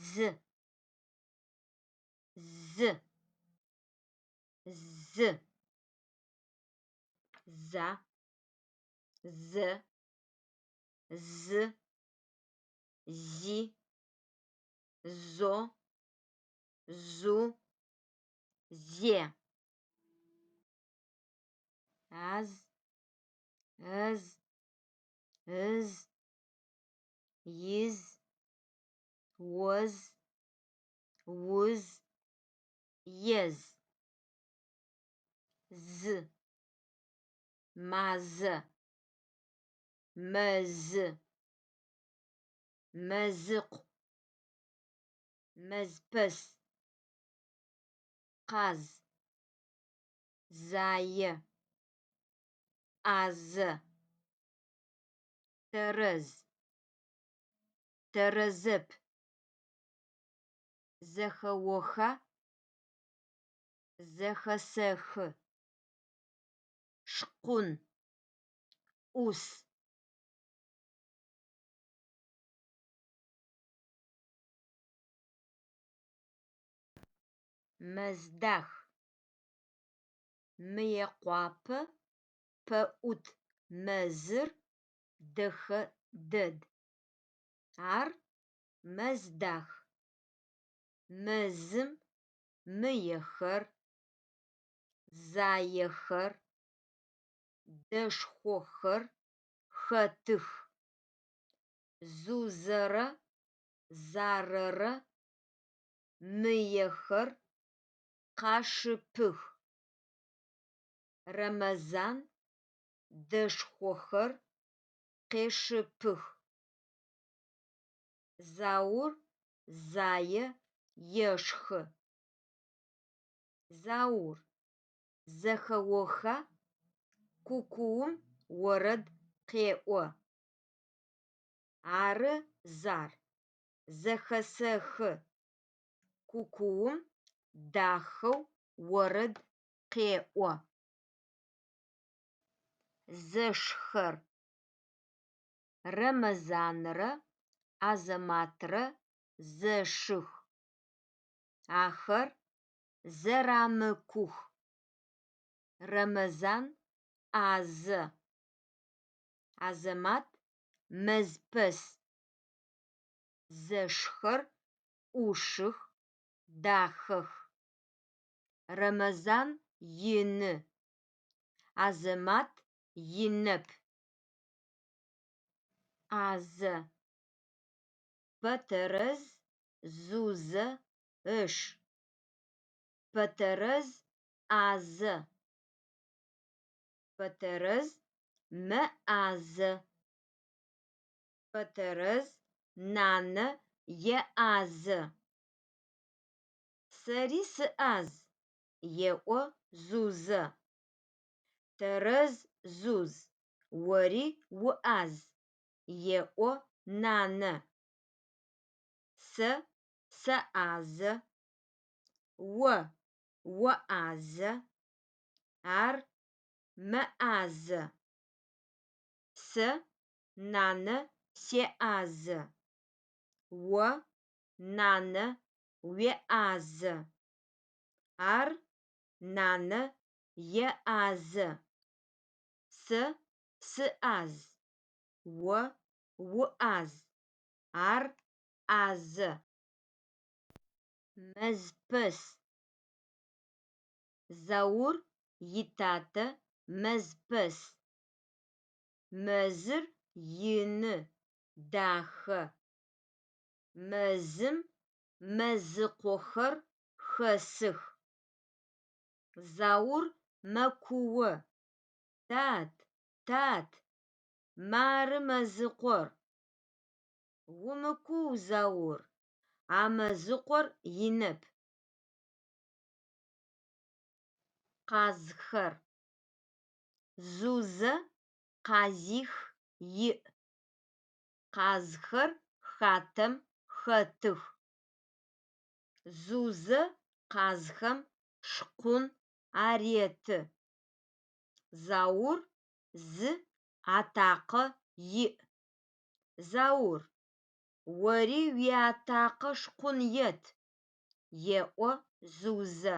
Зы, зы, зы. За, зэ, зы, зи, зо, зу, зе. Аз, ыз, ыз, из, оз, уз, ез. Зы, мазэ, мэзы, мэзыкъу, мэзпэс, къаз, зае, ӏазэ, тэрэз, тэрэзэп. Зэхэоха? Зэхэсэхы. Шкъун, ӏус. Мэздах. Мыекъуапэ пэӏут мэзыр дэхэ дэд. Ар мэз дах. Мэзым мыехэр, заехэр, дэшхохэр хэтых. Зузэрэ Зарэрэ мыехэр къашыпых. Рэмэзан дэшхохэр къешыпых. Заур зае ешхы. Заур, зэхэоха, кукуум орэд къеӏо? Ары, Зар, зэхэсэхы, кукуум дахэу орэд къеӏо. Зэшхэр. Рэмэзанрэ Азэматрэ зэшых. Ахэр зэрамыкух. Рэмэзан ӏазэ, Азэмат мэзпэс. Зэшхэр ӏушых, дахэх. Рэмэзан ины, Азэмат инэп. ӏазэ. Пэтэрэз Зузэ ыш. Пэтэрэз ӏазэ. Пэтэрэз мэӏазэ. Пэтэрэз нанэ еӏазэ. Сэри сыӏаз, еӏо Зузэ. Тэрэз, Зуз, ори уӏаз, еӏо нанэ. Сэ сэӏазэ, о оӏазэ, ар мэӏазэ. Сэ нанэ сеӏазэ, о нанэ уеӏазэ, ар нанэ еӏазэ. Сэ сыӏаз, о уӏаз, ар ӏазэ. Мэзпэс. Заур итатэ мэзпэс. Мэзыр ины, дахэ. Мэзым мэзыкъохэр хэсых. Заур мэкуо: Тат, тат, мары мэзыкъор! Умыкуу, Заур, а мэзыкъор инэп. Къазхэр. Зузэ къазих иӏ. Къазхэр хатэм хэтых. Зузэ къазхэм шкъун ареты. Заур зы атакъэ иӏ. Заур, Ори уиатакъэ шкъун ет, – еӏо Зузэ.